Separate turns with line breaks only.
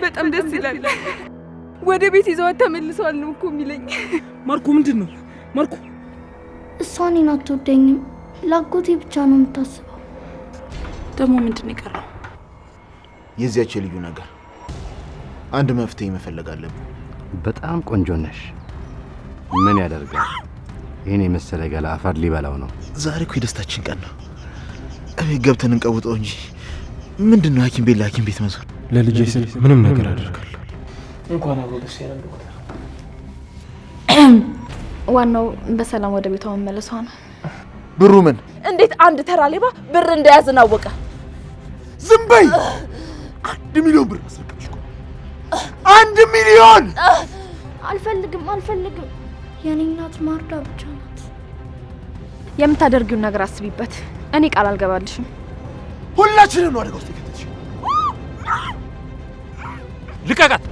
በጣም ደስ ይላል። ወደ ቤት ይዘዋት ተመልሰዋል ነው እኮ የሚለኝ።
ማርኮ ምንድን ነው ማርኮ?
እሷ እኔን አትወደኝም። ለአጎቴ ብቻ ነው የምታስበው።
ደግሞ ምንድን ነው የቀረው?
የዚያች የልዩ ነገር አንድ መፍትሄ መፈለግ አለብን።
በጣም ቆንጆ ነሽ። ምን ያደርጋል ይህን የመሰለ ገላ አፈር ሊበላው ነው።
ዛሬ እኮ የደስታችን ቀን ነው። እቤት ገብተን እንቀውጠው እንጂ ምንድን ነው ሐኪም ቤት ለሐኪም ቤት መዞር?
ለልጄ ስል ምንም ነገር አደርጋለሁ።
እንኳን አብሮ ደስ ያለን ዶክተር።
ዋናው በሰላም ወደ ቤቷ መመለሷ ነው።
ብሩ ምን?
እንዴት አንድ ተራ ሌባ ብር እንደያዝን አወቀ?
ዝም በይ! 1 ሚሊዮን ብር አስረከብሽ እኮ፣ 1 ሚሊዮን!
አልፈልግም፣ አልፈልግም። የኔ እናት ማርዳ ብቻ ናት።
የምታደርጊውን ነገር አስቢበት። እኔ ቃል አልገባልሽም።
ሁላችንም ነው አደጋ ውስጥ የከተትሽ።
ልቀቃት!